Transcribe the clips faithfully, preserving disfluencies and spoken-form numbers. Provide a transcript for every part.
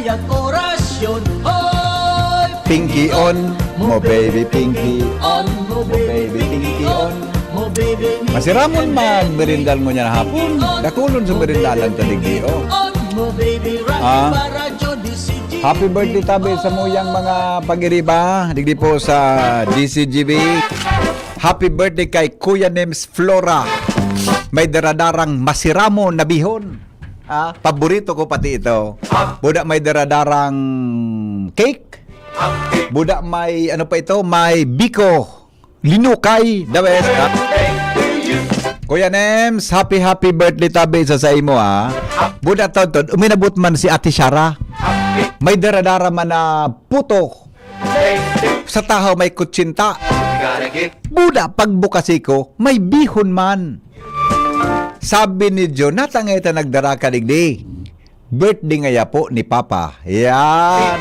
Orasyon, oy, Pinky on mo, baby, pinky on mo, baby, pinky on mo, baby. Masiramon magmerindal ngunyan hapon. Dakulon sa merindalan ta digdi, oh. On mo, baby, Ah. Radyo, Radyo, D C G. Happy birthday tabi sa muyang mga pag-iriba, digdi po sa D C G B. Happy birthday kay Kuya Nems Flora. May daradarang masiramon na bihon. Ah, paborito ko pati ito. Buda may daradarang cake. Buda may, ano pa ito, may biko. Linukay, the best. Ah. Kuya Nems, happy, happy birthday tabi sa, sa imo, ah. Buda taon to, uminabot man si Ate Shara. May daradara man na puto. Sa tahaw may kutsinta. Buda pagbukasi ko, may bihon man. Sabi ni Jonathan, "Ngeta nagdara ka digdi. Birthday ngaya po ni Papa." Yan.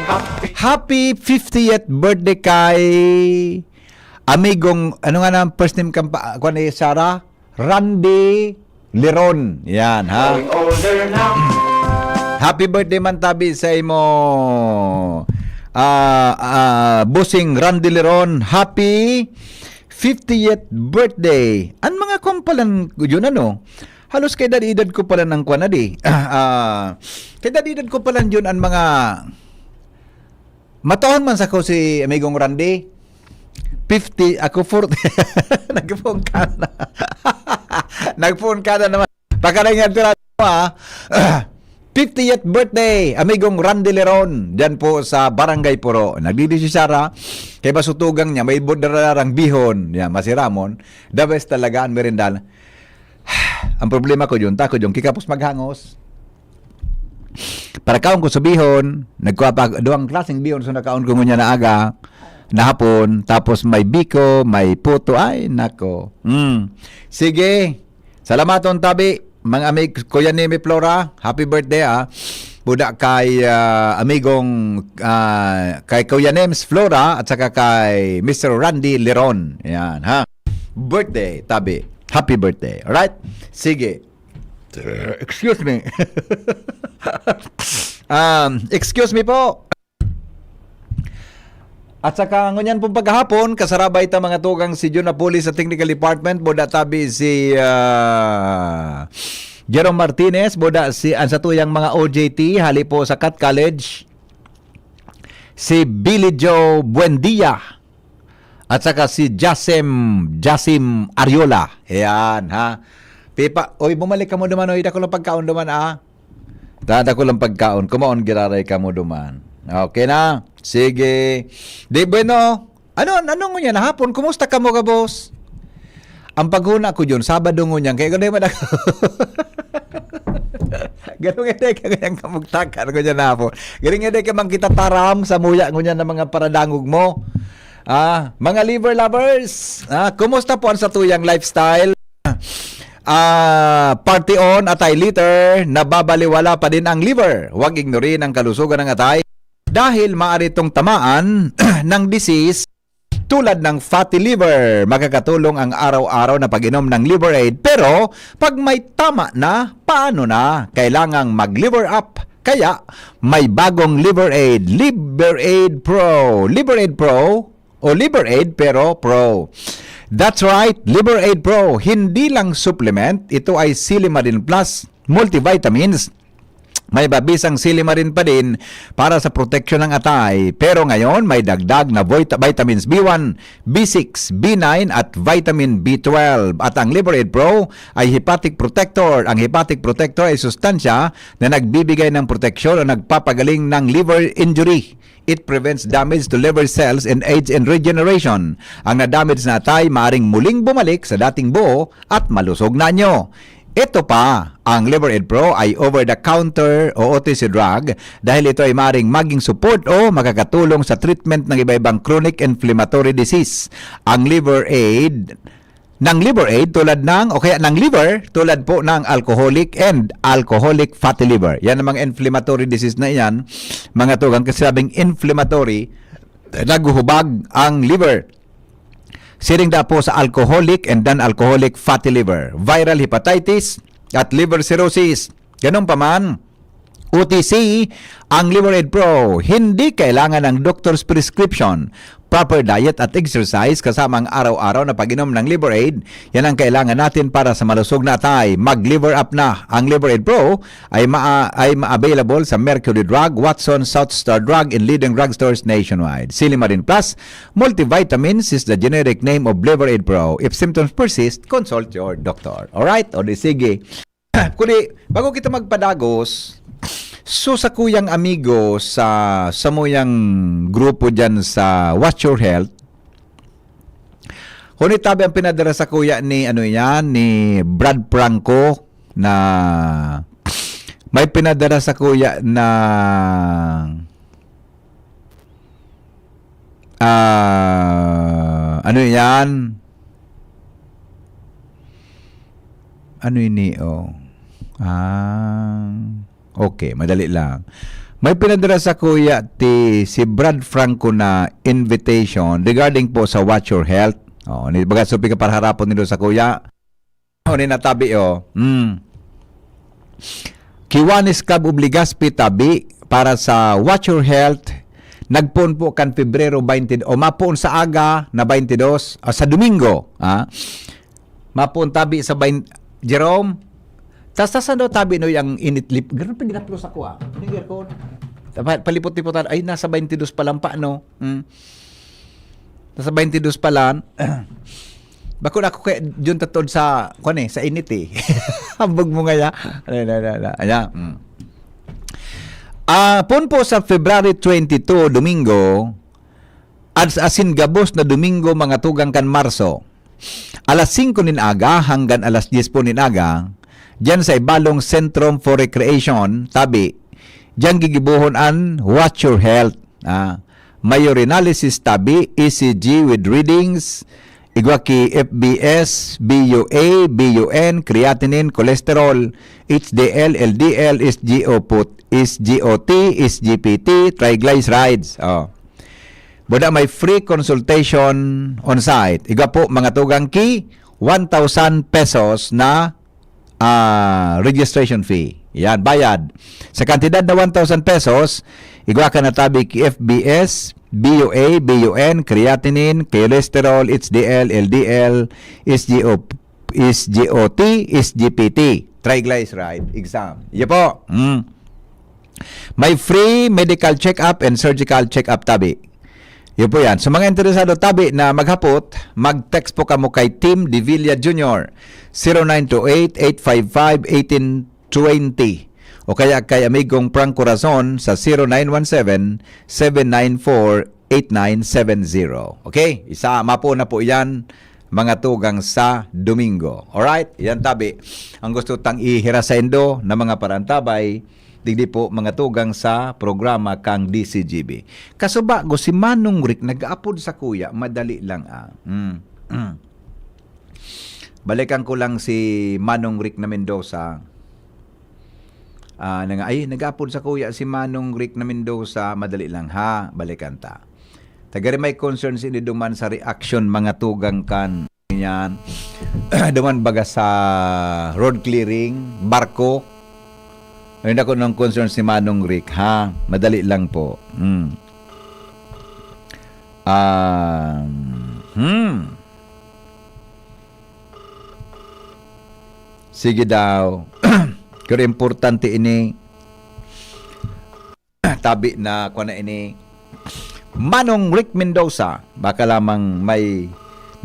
Happy fiftieth birthday kay amigong, ano nga na ang first name kan pa, kuwan ni Sarah? Randy Leron. Yan, ha? Growing older now. Happy birthday man tabi sa imo, ah, ah, Bossing Randy Leron. Happy fiftieth birthday. An mga kuwan palan yun, ano? Halos kay edad-edad ko pala ng kuwan na di. Ah, kay edad-edad ko pala yun an mga mataon man sa ko si amigong Randy. Fifty, ako forty. Nagpuon ka na. Nagpuon ka na naman. Pagkaringan ko na, ha? Fiftieth birthday, amigong Randy Leron, dyan po sa Barangay Puro. Nagdidisisara, kay basutugang niya, may budrarang bihon. Yan, masiramon. The best talaga, ang merindal. Ang problema ko yun, tako yun, kikapos maghangos. Para kaon ko sa bihon, nagkuha pa, duwang klaseng bihon, so nakaon ko ngunya na aga, na hapon, tapos may biko, may puto, ay, nako. Mm. Sige, salamaton tabi, mga amig, Kuya Nemi Flora, happy birthday, ah. Buda kay, ah, amigong, ah, kay Kuya Nems Flora at saka kay Mister Randy Leron. Yan, ha? Birthday, tabi. Happy birthday. Alright? Sige. Uh, excuse me. Um, excuse me po. At saka ngunyan pong paghahapon, kasarabay ta mga tugang si Jun Apuli sa Technical Department, buda tabi si, ah, Jerome Martinez, buda si, ang satuyang mga O J T, hali po sa Cat College, si Billy Joe Buendia, at saka si Jasim, Jasim Ariola. Ayan, ha? Pipa, oy, bumalik ka mo duman, oy, dako lang pagkaon duman, ah. Dada ko lang pagkaon, kumaon giraray ka mo duman. Okay na? Sige. Di bueno, ano, ano ngunyan na hapon? Kumusta ka mo, gabos? Ang paghuna ko dyan, Sabado ngunyan, kaya gano'n man ako. Gano'n nga ka ngunyan kamugtakan ngunyan na hapon. Gano'n nga ka mang kita taram sa muya ngunyan na mga paradangog mo. Ah, mga liver lovers, ah, kumusta po ang satuyang lifestyle? Ah, party on, atay liver, nababaliwala pa din ang liver. Huwag ignorin ang kalusugan ng atay dahil maaari itong tamaan ng disease tulad ng fatty liver. Makakatulong ang araw-araw na pag-inom ng Liver Aid. Pero pag may tama na, paano na? Kailangang mag-liver up. Kaya may bagong Liver Aid, Liver Aid Pro. Liver Aid Pro o Liver Aid pero Pro. That's right, Liver Aid Pro. Hindi lang supplement, ito ay Silimarin Plus multivitamins. May babisang silimarin pa din para sa proteksyon ng atay. Pero ngayon, may dagdag na vita-, vitamins B one, B six, B nine at vitamin B twelve. At ang Liver Aid Pro ay hepatic protector. Ang hepatic protector ay sustansya na nagbibigay ng proteksyon o nagpapagaling ng liver injury. It prevents damage to liver cells and aids in regeneration. Ang na-damage na atay maaring muling bumalik sa dating buo at malusog na anyo. Ito pa, ang Liver Aid Pro ay over-the-counter o O T C drug dahil ito ay maring maging support o makakatulong sa treatment ng iba-ibang chronic inflammatory disease. Ang Liver Aid, ng Liver Aid tulad ng, o kaya ng liver, tulad po ng alcoholic and alcoholic fatty liver. Yan ang mga inflammatory disease na yan, mga tugang, kasi sabing inflammatory, naghuhubag ang liver. Siring da po sa alcoholic and non-alcoholic fatty liver, viral hepatitis, at liver cirrhosis. Ganun pa man, O T C ang Liver Aid Pro. Hindi kailangan ng doctor's prescription. Proper diet at exercise kasama ang araw-araw na pag-inom ng Liver Aid, yan ang kailangan natin para sa malusog na atay. Mag-Liver Up na. Ang Liver Aid Pro ay maa-, ay ma-available sa Mercury Drug, Watson, South Star Drug, and leading drugstores nationwide. Silimarin Plus Multivitamins is the generic name of Liver Aid Pro. If symptoms persist, consult your doctor. Alright? O di sige. Kundi, bago kita magpadagos, so sa kuyang amigo sa samuyang grupo dyan sa Watch Your Health, huni tabi ang pinadara sa kuya ni, ano yan, ni Brad Franco na may pinadara sa kuya na, ah, ano yan? Ano ini, oh? Ah, okay, madali lang. May pinadara sa kuya ti si Brad Franco na invitation regarding po sa Watch Your Health. Oh, ni baga so pika parharapon nindo sa kuya. Oh, ni natabi, oh. Mm. Kiwanis Club of Legazpi tabi para sa Watch Your Health. Nagpoon po kan Pebrero twenty, o mapoon sa aga na twenty-dos, ah, sa Domingo, ah. Mapoon tabi sa bain-, Jerome, tas, tas ano tabi no, yung init lip, ganun pa ginaplos ako, ah. Ano yung aircon? Tapa-, palipot-lipotan, ay, nasa twenty-dos pa lang pa, no? Hmm. Nasa twenty-dos pa lang. Bakod ako kay Jun tatod sa, kwan eh, sa init eh. Hambog mo ngaya. Ala, ala, ala, ala. Ayan. Mm. Ah, pon po sa February twenty-two, Domingo, at sa asin gabos na Domingo, mga tugang kan Marso, alas singko nin aga hanggang alas dyes po nin aga, diyan sa Ibalong Centrum for Recreation, tabi, diyan gigibohon an Watch Your Health. Ah, may urinalysis tabi, E C G with readings, igwa ki F B S, B U A, B U N, creatinine, cholesterol, H D L, L D L, S G O T, S G O T, S G P T, triglycerides. Oh. Buda may free consultation on site. Igwa po, mga tugang ki, one thousand pesos na ah, registration fee. Yan, bayad. Sa kantidad na one thousand pesos, igwa ka na tabi ki F B S, B U A, B U N, creatinine, cholesterol, H D L, L D L, S G O, S G O T, S G P T, triglyceride exam. Iyo po. Mm. May free medical check-up and surgical check-up tabi. Yun po yan. Sa mga interesado tabi na maghapot, mag-text po kamo kay Tim Devilla Junior, zero nine two eight, eight five five, eighteen twenty. O kaya kay Amigong Frank Corazon sa zero nine one seven, seven nine four, eight nine seven zero. Okay? Isa, mapo na po yan, mga tugang sa Domingo. Alright? Yan tabi. Ang gusto tang ihira sa indo na mga parantabay, digdi po mga tugang sa programa kang D C G B. Kasubago, si Manong Rick nag-aapod sa kuya, madali lang, ah. Mm. Balikan ko lang si Manong Rick na Mendoza. Ah, nanga-, ay, nag-aapod sa kuya si Manong Rick na Mendoza, madali lang ha, balikan ta. Tagari may concern sini duman sa reaction mga tugang kan. Yan. Duman baga sa road clearing, barko. Ayun ako nung concern si Manong Rick, ha? Madali lang po. Hmm. Ah, hmm. Sige daw. Pero importante ini. Tabi na, kwa na ini. Manong Rick Mendoza, baka lamang may,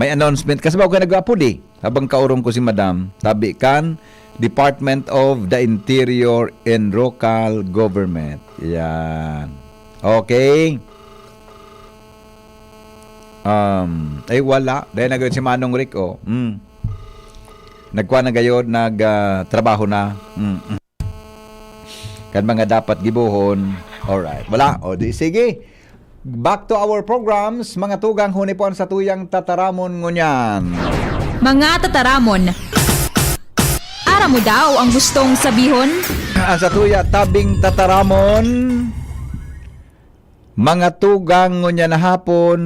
may announcement. Kasi ba ako nag-apod eh? Habang kaurong ko si Madam, tabi kan Department of the Interior and Local Government. Yan. Okay. Um, ay, wala. Dahil na gayod si Manong Rick, oh. Mm. Nagkuha na gayod, nag, ah, trabaho na. Mm. Kan mga dapat gibohon. Alright. Wala. O, di, sige. Back to our programs, mga tugang, huni po ang satuyang tataramon ngunyan. Mga tataramon. Aram mo daw ang gustong sabihon? Ang satuya tabing tataramon, mga tugang, ngunyan na hapon.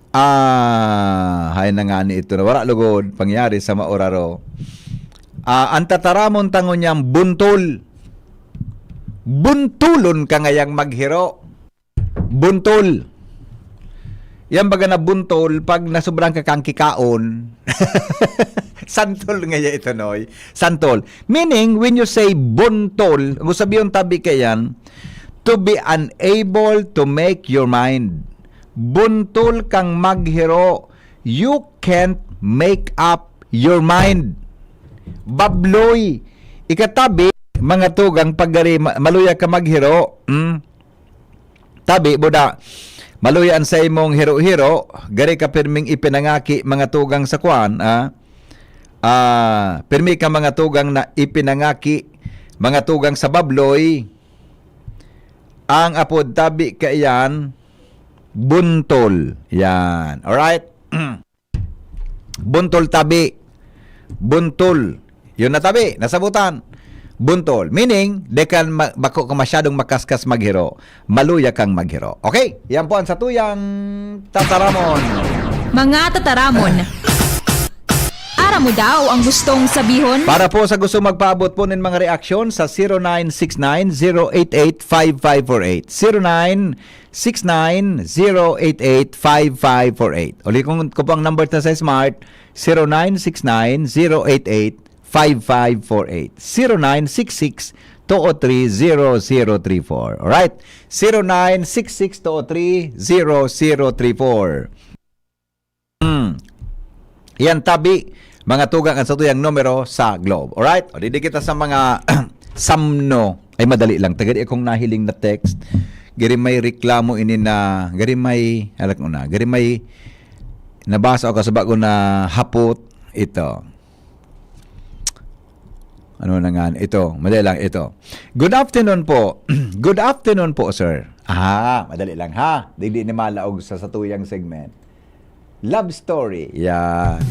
Ah, hay na nga ni ito na wala lugod pangyari sa maoraro. Ah, ang tataramon tango niyang buntol. Buntulon ka ngayang maghiro. Buntol. Yan baga na buntol pag nasobrahan ka kan kikaon. Santol ngaya ito, Noy. Santol. Meaning, when you say buntol, ang sabihon tabi kaiyan, to be unable to make your mind. Buntol kang maghiro. You can't make up your mind. Babloy. Ika tabi, mga tugang, pag gari ma-, maluya ka maghiro, hmm? Tabi, buda, maluya an sa imong hiro-hiro, gari ka pirming ipinangaki, mga tugang, sa kwan, ah? Ah, pirmi ka, mga tugang, na ipinangaki, mga tugang, sa babloy. Ang apod tabi kaiyan, buntol. Yan. Alright? Buntol tabi. Buntol. Yun na tabi, nasabutan. Buntol. Meaning, de kan ma-, bako ka masyadong makaskas maghiro, maluya kang maghiro. Okay? Yan po ang satuyang tataramon. Mga tataramon. Aram mo daw ang gustong sabihon? Para po sa gusto magpaabot po nin mga reaksyon sa zero nine six nine, zero eight eight, five five four eight. Zero nine six nine, zero eight eight, five five four eight. Uli ko, ko po ang number ta sa Smart, zero nine six nine, zero eight eight, five five four eight. Zero nine six six, two oh three, zero zero three four. Alright? Zero nine six six, two oh three, zero zero three four. Hmm. Yan, tabi, mga tugang, ang satuyang numero sa Globe. Alright? O, didi kita sa mga samno. Ay, madali lang. Tagadi akong nahiling na text. Gari may reklamo ini na, gari may, alam ko na, gari may nabasa ako sa bago na hapot. Ito. Ano na nga? Ito, madali lang ito. Good afternoon po. Good afternoon po, sir. Ah, madali lang ha. Dili ni malaog sa satuyang segment. Love story. Yan.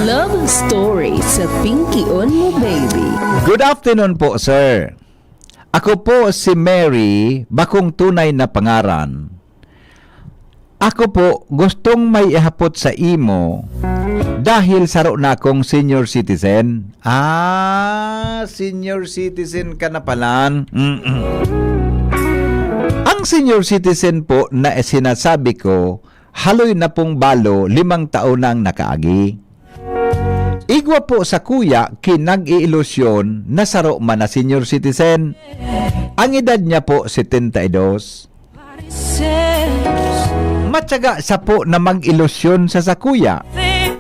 Love story sa Pinky on Mo Baby. Good afternoon po, sir. Ako po si Mary, bakong tunay na pangaran. Ako po, gustong may ihapot sa imo dahil saro na akong senior citizen. Ah, senior citizen ka na palan. Mm-mm. Ang senior citizen po na sinasabi ko, haloy na pong balo, limang taon nang nakaagi. Igwa po sakuya ki nag-iilusyon na saro man na senior citizen. Ang edad niya po, setenta y dos. Matyaga siya po na mag-ilusyon sa sakuya.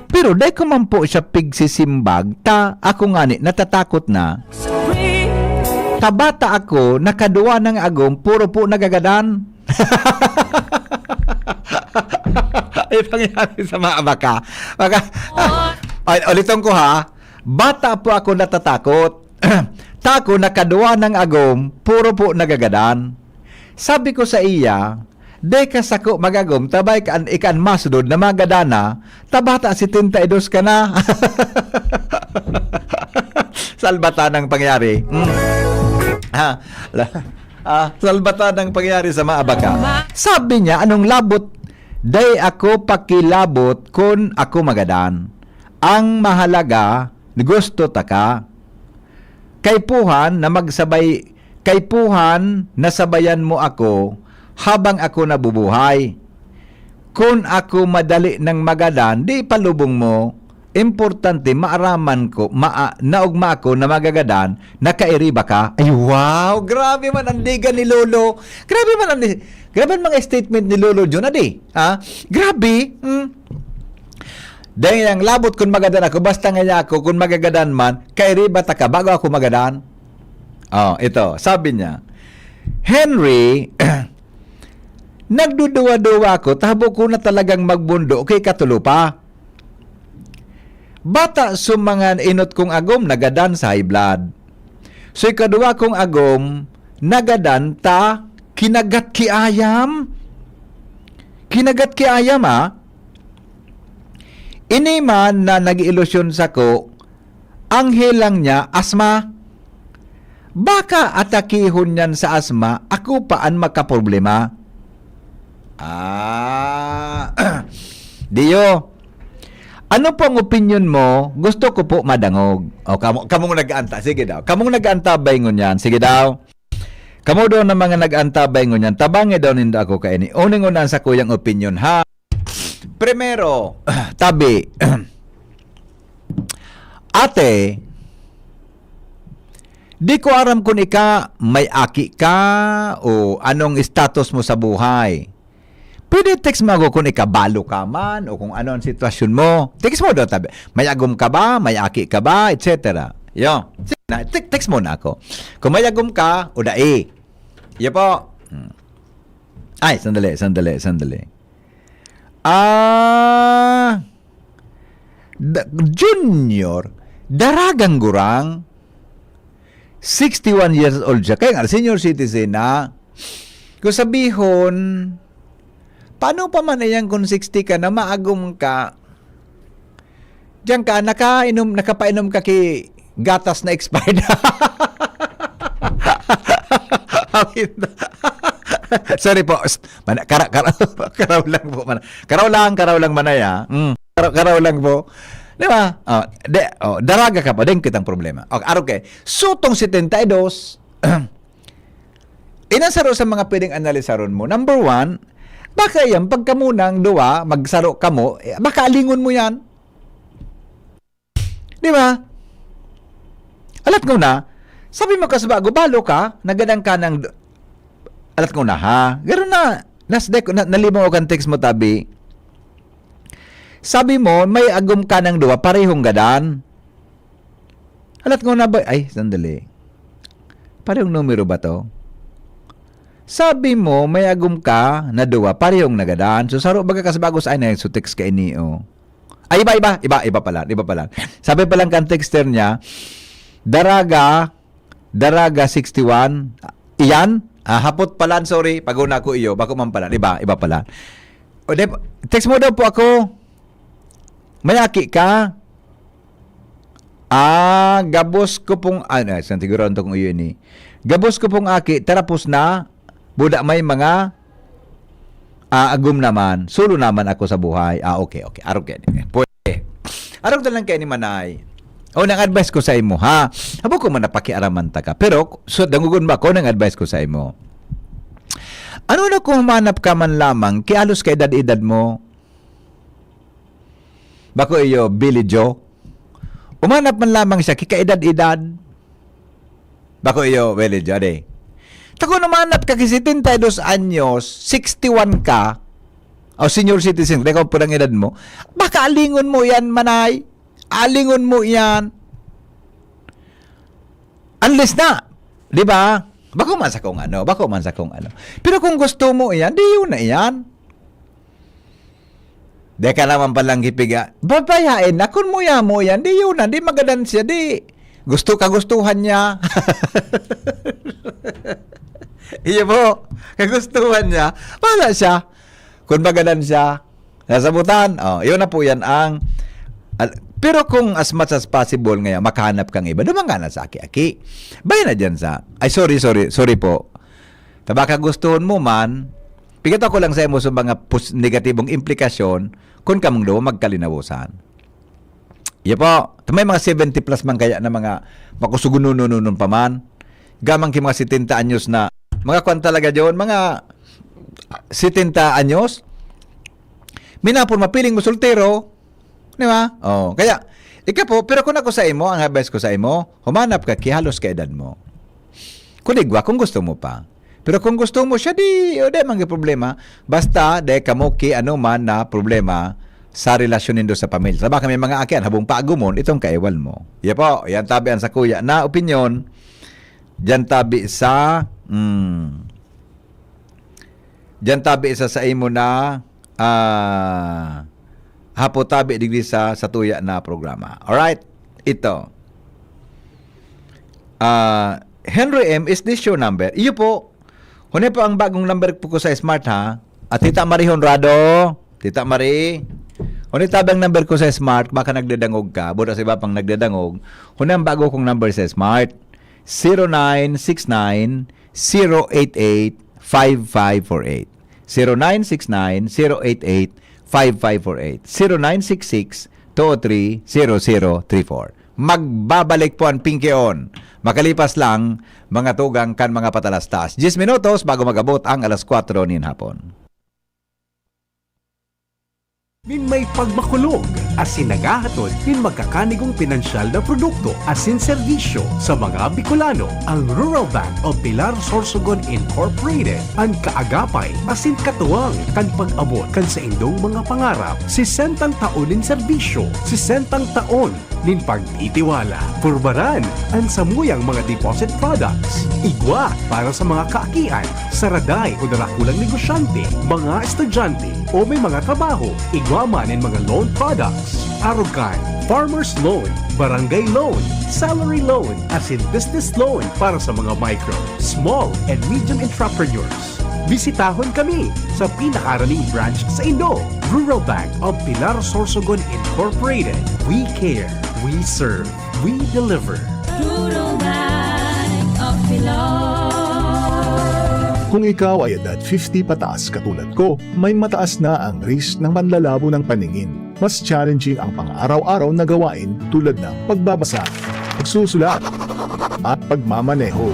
Pero dai ko man po siya pigsisimbag, ta ako ngani natatakot na. Kabata ako, nakaduwa nang agom, puro po nagagadan. Ay, pangyari sa mga baka. Baka, ay, uliton ko ha, bata po ako natatakot. Ta ako nakaduwa nang agom, puro po nagagadan. Sabi ko sa iya, "Di ka sako magagom, tabay ka an, ikan masudod na magadana, ta bata setenta y dos ka na." Salbatanang pangyari. Mm. Ha, la-, ah, salbatanang pangyari sa mga baka. Sabi niya, "Anong labot? Dai ako pakilabot kun ako magadan. Ang mahalaga, gusto taka. Kaipuhan na magsabay, kaipuhan na sabayan mo ako habang ako nabubuhay. Kun ako madali nang magadan, di palubong mo. Importante, maaraman ko, maa-, naogma ako na magagadan, nakairiba ka." Ay, wow! Grabe man ang diga ni Lolo. Grabe man ang di-, grabe ang mga statement ni Lolo John, adi. Ha? Grabe. Hmm. Dahil ang labot kun magadan ako, basta ngaya ako, kun magagadan man, kairiba taka bago ako magadan. Oh, ito, sabi niya, "Henry, nagduduwa-duwa ako, ta habo ko na talagang magbundo kay katulo pa. Bata sa mga inot kong agom, nagadan sa high blood. So, ikaduwa kong agom, nagadan ta kinagat ki ayam." Kinagat ki ayam, ah. Ini man na nag-iilusyon sako, anghel lang niya, asma. Baka atakihon niyan sa asma, ako pa an makaproblema. Ah, Dio, ano po ang opinyon mo? Gusto ko po madangog. O, kamo, kamong nag-aanta. Sige daw. Kamong nag-aanta, baingon yan. Sige daw. Kamo daw na mga nag-antabay ngunyan, tabangi daw nindo ako kaini. Uning una sa kuyang opinyon, ha? Primero, tabi. Ate, di ko aram kung ika may aki ka o anong status mo sa buhay. Pwede text mo ako kung ikabalo ka man o kung ano ang sitwasyon mo. Text mo daw, tabi. May agom ka ba? May aki ka ba? Et cetera. Yo. Sige na, te- text mo na ako. Kung may agom ka, o dai. Iyo po. Hmm. Ay, sandali, sandali, sandali. Ah, da- Junior, daragang gurang, sixty-one years old siya. Kaya nga, senior citizen na. Kung sabihon, paano pa man iyan kung sixty ka na, maagom ka? Diyan ka, nakainom, nakapainom ka ki gatas na expired. Sorry po. Psst, mana- kara- kara- karaw lang po. Mana- karaw lang, karaw lang, manay, ah. Mm. Karaw, karaw lang po. Di ba? Oh, de, oh, daraga ka pa, din kitang problema. Okay, okay. Sutong setenta y dos, inasaro sa mga pwedeng analisaron mo. Number one, baka yan, pagkamunang duwa, magsaro kamo, eh, baka alingon mo yan. Di ba? Alat ko na, sabi mo kas bago, balo ka, nagadan ka ng, alat ko na ha, gano'n na, nasdek, na, nalimaw kan text mo, tabi. Sabi mo, may agom ka ng duwa, parehong gadan. Alat ko na ba, ay, sandali. Parehong numero ba to? Sabi mo, may agom ka na duwa, parehong nagadan. So, saro baga kas bago sa ay na, so text ka ini, oh. Ay, iba, iba, iba, iba pala, iba pala. Sabi pa lang kan texter niya, Daraga, Daraga sixty-one, iyan? Ah, hapot pala, sorry, paguna ko iyo, bako man pala, iba, iba pala. O, de, text mo daw po ako, may aki ka? Ah, gabos ko pong, ah, na, siguro ang kung iyo ini. Gabos ko pong aki, tarapos na, buda may mga, ah, agom naman, solo naman ako sa buhay. Ah, okay, okay. Arog kayo. Pwede. Arog na lang kayo ni Manay. O, nang advice ko sa imo, ha? Habo ko man napakiaraman ta ka. Pero, so, dangugon ba ko nang advice ko sa imo? Ano na kung humanap ka man lamang, kialos ka edad-edad mo? Bako iyo, Billy Joe? Umanap man lamang siya, kikaedad-edad. Bako iyo, Billy Joe, ade. Takon umanap ka ki setenta y dos anyos, sixty-one ka, o senior citizen, di ka purang edad mo, baka alingon mo yan, manay. Alingon mo yan. Unless na, di ba? Bako man sa kung ano, bako man sa kung ano. Pero kung gusto mo iyan, di yun na iyan. Di ka naman palang gipiga. Babayain na, kun muya mo yan, di yun na, di magadan siya, di. Gusto kagustuhan niya. Iyo po, kagustuhan niya. Wala siya. Kun magadan siya, nasabutan. Oh, yun na po yan ang... al- Pero kung as much as possible ngayon, makahanap kang iba, dumang ka na sa aki-aki. Bay na dyan sa... Ay, sorry, sorry, sorry po. Tabaka gustuhon mo man, pigat ako lang sa imo sa mga pos- negatibong implikasyon kung kamong duwa magkalinawosan. Iya po, may mga seventy plus man kaya na mga makusugununununon pa man. Gamang ki mga setenta anyos na, mga kwan talaga diyon, mga setenta anyos, minapon mapiling mo soltero, di ba? Oh, kaya, ika po, pero kung ako sa imo, ang advice ko sa imo, humanap ka ki halos kaedad mo. Kuligwa kung gusto mo pa. Pero kung gusto mo siya, di, o, di man yung problema. Basta, di kamo ki ano man na problema sa relasyon nindo sa pamilya. Sa baka may mga akian, habong paagumon, itong kaiwal mo. Iya po, yan tabi ang sa kuya na opinyon. Diyan tabi sa, mm, diyan tabi sa sa imo na, ah, hapo tabi digdi sa, sa tuya na programa. Alright? Ito. Ah, Henry M, is this your number? Iyo po. Huni po ang bagong number po ko sa Smart, ha? At Tita Marie Honrado. Tita Marie. Huni tabi ang number ko sa Smart, baka nagdadangog ka. Buda sa iba pang nagdadangog. Huni ang bago kong number sa Smart. Zero nine six nine, zero eight eight, five five four eight. Zero nine six nine, zero eight eight, five five four eight. Zero nine six six, two oh three, zero zero three four. Magbabalik po an Pinky On. Makalipas lang, mga tugang kan mga patalastas. Diyes minutos bago mag-abot ang alas kwatro nin hapon. Nin may pagmakulog asin naghahatod nin magkakanigong pinansyal na produkto asin serbisyo sa mga Bicolano. Ang Rural Bank of Pilar Sorsogon Incorporated, an kaagapay asin katuwang kan pag-abot kan saindong mga pangarap. Sesentang taon nin serbisyo, sesentang taon nin pagtitiwala. Purbaran an samuyang mga deposit products. Igwa para sa mga kaakian, saraday o darakulang negosyante, mga estudyante, o may mga trabaho. Igwa man nin mga loan products. Arog kan farmer's loan, barangay loan, salary loan, asin business loan para sa mga micro, small, and medium entrepreneurs. Bisitahon kami sa pinakaaraming branch saindo. Rural Bank of Pilar Sorsogon Incorporated. We care. We serve. We deliver. Rural Bank of Pilar. Kung ikaw ay edad fifty pataas katulad ko, may mataas na ang risk ng panlalabo ng paningin. Mas challenging ang pang-araw-araw na gawain tulad ng pagbabasa, pagsusulat, at pagmamaneho.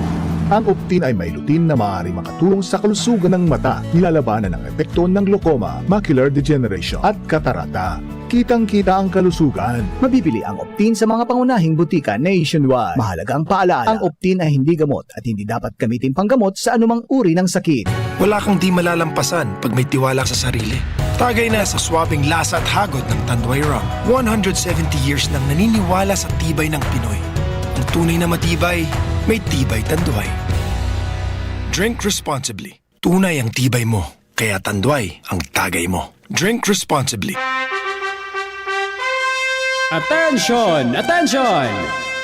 Ang Optin ay may lutein na maaaring makatulong sa kalusugan ng mata, nilalabanan ang epekto ng glaucoma, macular degeneration, at katarata. Kitang-kita ang kalusugan. Mabibili ang Optin sa mga pangunahing butika nationwide. Mahalagang paalala, ang Optin ay hindi gamot at hindi dapat gamitin panggamot sa anumang uri ng sakit. Wala kang di malalampasan pag may tiwala sa sarili. Tagay na sa swabing lasa at hagod ng Tanduay Rum. One hundred seventy years nang naniniwala sa tibay ng Pinoy. Ang tunay na matibay, may tibay Tanduay. Drink responsibly. Tunay ang tibay mo, kaya Tanduay ang tagay mo. Drink responsibly. Attention! Attention!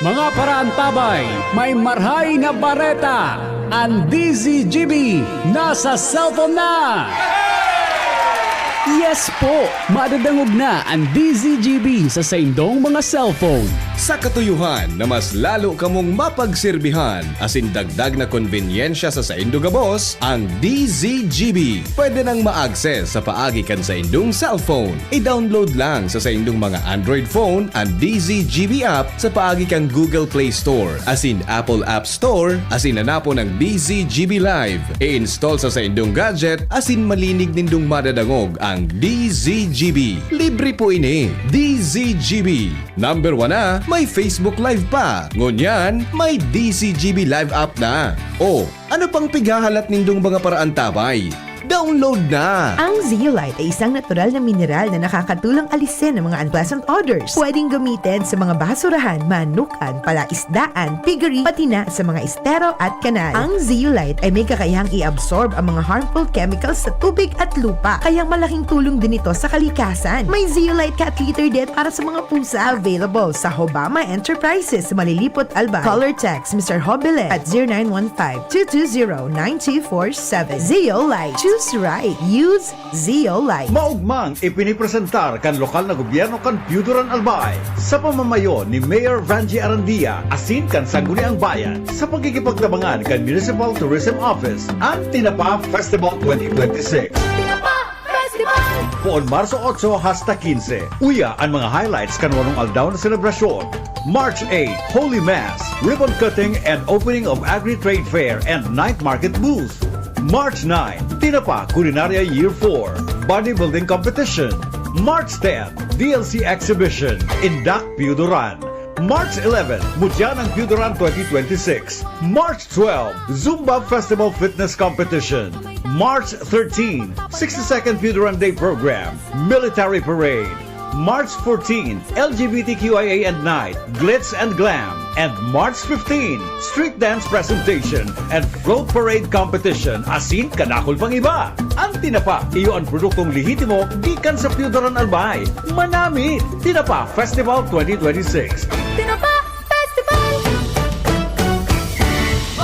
Mga paraantabay, may marhay na bareta! Ang D Z G B nasa cellphone na! Yes po! Madadangog na ang D Z G B sa saindong mga cellphone. Sa katuyuhan na mas lalo kamong mapagserbihan asin dagdag na konbenyensya sa saindo gabos, ang D Z G B pwede nang ma-access sa paagi kan saindong cellphone. I-download lang sa saindong mga Android phone an D Z G B app sa paagi kan Google Play Store asin Apple App Store asin hanapon ang D Z G B Live. I-install sa saindong gadget asin malinig nindong madadangog ang D Z G B. Libre po ini. D Z G B. Number one na, may Facebook Live pa. Ngunyan, may D Z G B Live app na. O, ano pang pighahalat nindong mga paraantabay? Download na! Ang Zeolite ay isang natural na mineral na nakakatulong alisin ang mga unpleasant odors. Pwedeng gamitin sa mga basurahan, manukan, palaisdaan, piggery, pati na sa mga estero at kanal. Ang Zeolite ay may kakayahang i-absorb ang mga harmful chemicals sa tubig at lupa, kaya malaking tulong din ito sa kalikasan. May Zeolite Cat Litter din para sa mga pusa. Available sa Hobama Enterprises, Malilipot, Albay. Call or text Mister Hobilen at zero nine one five, two two zero, nine two four seven. Zeolite. Choose right. Use Zeolite. Maugmang ipinipresentar kan lokal na gobyerno kan Piyuduran, Albay, sa pamamayo ni Mayor Vangie Arandia asin kan Sangguniang Bayan, sa pagkikipagtabangan kan Municipal Tourism Office, ang Tinapa Festival twenty twenty-six. Tinapa Festival! Poon Marso otso hasta kinse. Uya an mga highlights kan walong aldaw na selebrasyon. March eight, Holy Mass, ribbon cutting and opening of Agri-Trade Fair and night market booth. March nine, Tinapa Culinarya Year four, Bodybuilding Competition. March ten, D L C Exhibition, Indak Piyuduran. March eleven, Mutya ng Piyuduran twenty twenty-six. March twelve, Zumba Festival Fitness Competition. March thirteen, sixty-second Piyuduran Day Program, Military Parade. March fourteen, L G B T Q I A and Night, Glitz and Glam. And March fifteen, Street Dance Presentation and Float Parade Competition, asin kadakul pang iba. Ang Tinapa, iyo an produktong lehitimo gikan sa Piyuduran, Albay. Manami! Tinapa Festival twenty twenty-six. Tinapa Festival!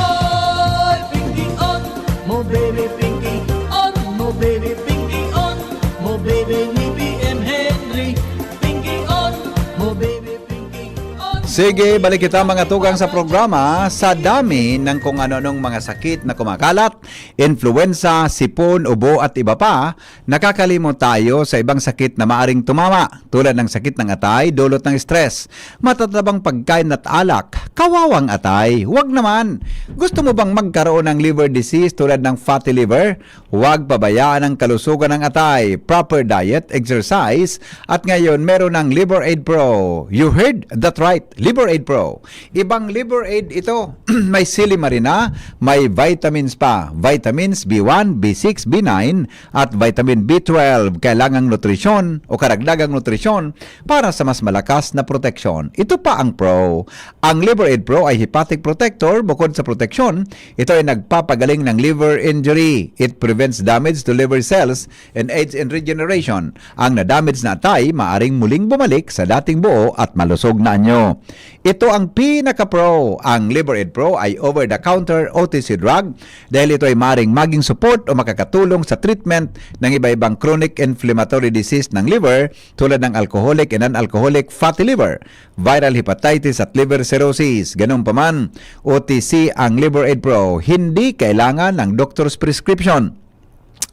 Oy, Pinky On! Mo baby Pinky On! Mo baby Pinky On! Mo baby ni B M Henry! Pinky On! Mo baby Pinky On! Sige, balik kita mga tugang sa programa. Sa dami ng kung ano-anong mga sakit na kumakalat, influenza, sipon, ubo at iba pa, nakakalimot tayo sa ibang sakit na maaring tumama, tulad ng sakit ng atay, dulot ng stress, matatabang pagkain at alak, kawawang atay. Wag naman! Gusto mo bang magkaroon ng liver disease tulad ng fatty liver? Huwag pabayaan ang kalusugan ng atay, proper diet, exercise, at ngayon meron ng Liver Aid Pro. You heard that right, Liver Aid Pro. Ibang Liver Aid ito, may silimarina, may vitamins pa, vitamins B one, B six, B nine, at vitamin B twelve. Kailangang nutrisyon o karagdagang nutrisyon para sa mas malakas na proteksyon. Ito pa ang Pro. Ang Liver Aid Pro ay hepatic protector. Bukod sa proteksyon, ito ay nagpapagaling ng liver injury. It prevents damage to liver cells and aids in regeneration. Ang na-damage na atay maaring muling bumalik sa dating buo at malusog na anyo. Ito ang pinaka-pro. Ang Liver Aid Pro ay over-the-counter O T C drug dahil ito ay maaring maging support o makakatulong sa treatment ng iba-ibang chronic inflammatory disease ng liver, tulad ng alcoholic and non-alcoholic fatty liver, viral hepatitis at liver cirrhosis. Ganun pa man, O T C ang Liver Aid Pro. Hindi kailangan ng doctor's prescription.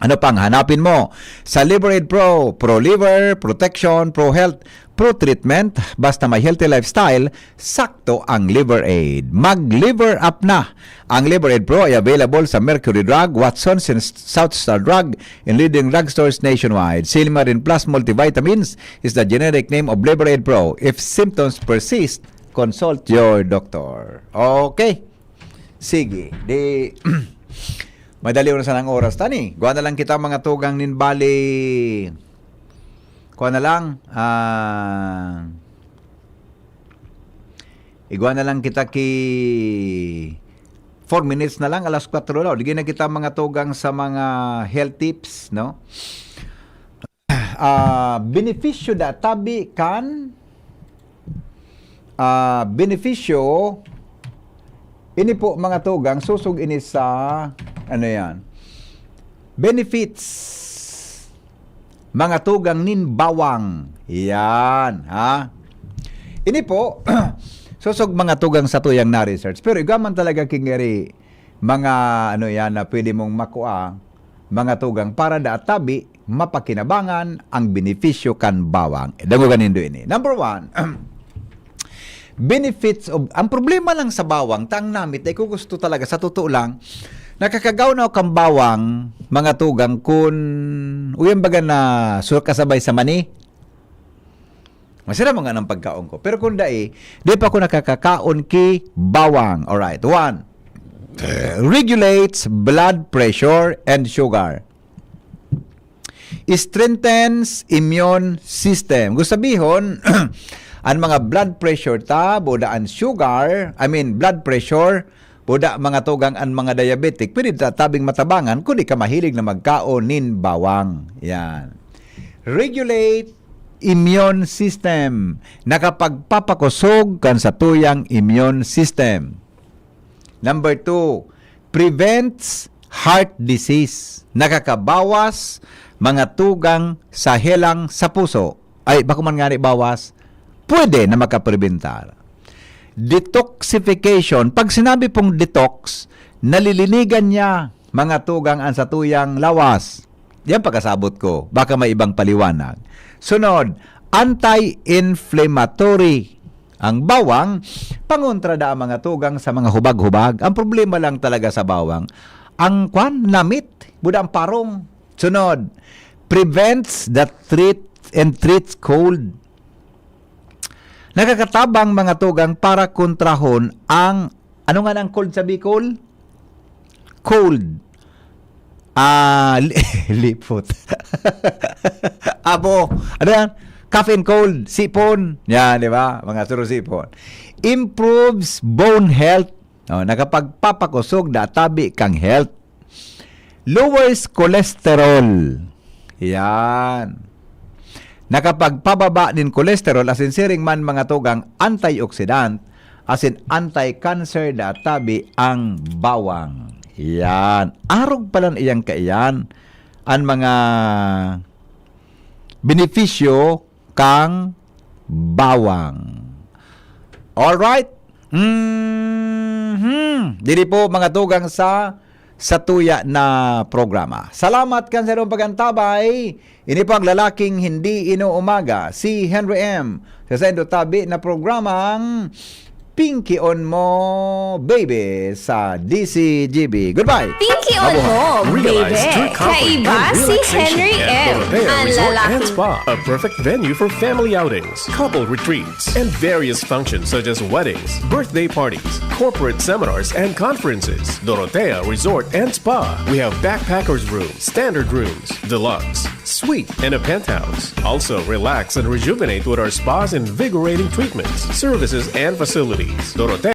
Ano pang hanapin mo? Sa Liver Aid Pro, pro liver, protection, pro health, pro treatment, basta may healthy lifestyle, sakto ang Liver Aid. Mag-Liver Up na! Ang Liver Aid Pro ay available sa Mercury Drug, Watson's and South Star Drug in leading drugstores nationwide. Silimarin Plus Multivitamins is the generic name of Liver Aid Pro. If symptoms persist, consult your doctor. Okay. Sige. Di, madali na sana ang oras, tani. Kuha na lang kita mga tugang nin bali. Kuha na lang. Ah, igwa na lang kita ki four minutes na lang, alas kwatro na. O, di na kita mga tugang sa mga health tips, no? Ah, benepisyo da tabi kan, ah, benepisyo, ini po, mga tugang, susog ini sa, ano yan? Benefits, mga tugang nin bawang. Yan, ha? Ini po, susog mga tugang sa tuyang na-research. Pero igwa man talaga kingari mga, ano yan, na pwede mong makua, mga tugang, para da tabi, mapakinabangan ang benepisyo kan bawang. Dangogan nindo ini. Number one, benefits of, ang problema lang sa bawang, ta ang namit, ay ko gusto talaga, sa totoo lang, nakakagaw na kan bawang, mga tugang, kun, uyan baga na sur kasabay sa mani. Masarap mga ng pagkaon ko. Pero kung dai, di pa ko nakakakaon ki bawang. Alright, one. Regulates blood pressure and sugar. Strengthens immune system. Gusto sabihon, ang mga blood pressure ta, boda ang sugar, I mean, blood pressure, boda mga tugang ang mga diabetic, pwede ta tabing matabangan kung di ka mahilig na magkaon nin bawang. Yan. Regulate immune system. Nakapagpapakosog kan sa tuyang immune system. Number two, prevents heart disease. Nakakabawas mga tugang sa helang sa puso. Ay, bako man ngani bawas, pwede na makaprebentar. Detoxification. Pag sinabi pong detox, nalilinigan niya mga tugang ang satuyang lawas. Yan pagkasabot ko. Baka may ibang paliwanag. Sunod, anti-inflammatory. Ang bawang, pangontra da ang mga tugang sa mga hubag-hubag. Ang problema lang talaga sa bawang, ang kwan, namit, buda ang parong. Sunod, prevents the treat and treats cold. Nakakatabang mga tugang para kontrahon ang, ano nga ang cold sa Bicol? Cold. Ah, li- lipot. Abo, ano yan? Cough and cold, sipon. Yan, di ba? Mga suro sipon. Improves bone health. Oh, nakapagpapakusog da tabi kang health. Lowers cholesterol. Yan. Nakapagpababa nin cholesterol, asin siring man mga tugang antioxidant, asin anti-cancer da tabi ang bawang. Yan. Arog palan iyang kaiyan an mga benepisyo kang bawang. Alright? Mhm. Diri po, mga tugang, sa satuya na programa. Salamat kan sa inyong pag-antabay. Ini po ang lalaking hindi inuumaga, si Henry M. Sa saindo tabi na programang Pinkion Mo, Baby, sa D C G B. Goodbye. Pinkion Mabuhay. Mo, Realize Baby. true comfort Kaiba and si relaxation Henry at M. Dorotea Ang Resort lalaki. and Spa, a perfect venue for family outings, couple retreats, and various functions such as weddings, birthday parties, corporate seminars, and conferences. Dorotea Resort and Spa. We have backpackers room, standard rooms, deluxe, suite, and a penthouse. Also, relax and rejuvenate with our spa's invigorating treatments, services, and facilities. Dorotea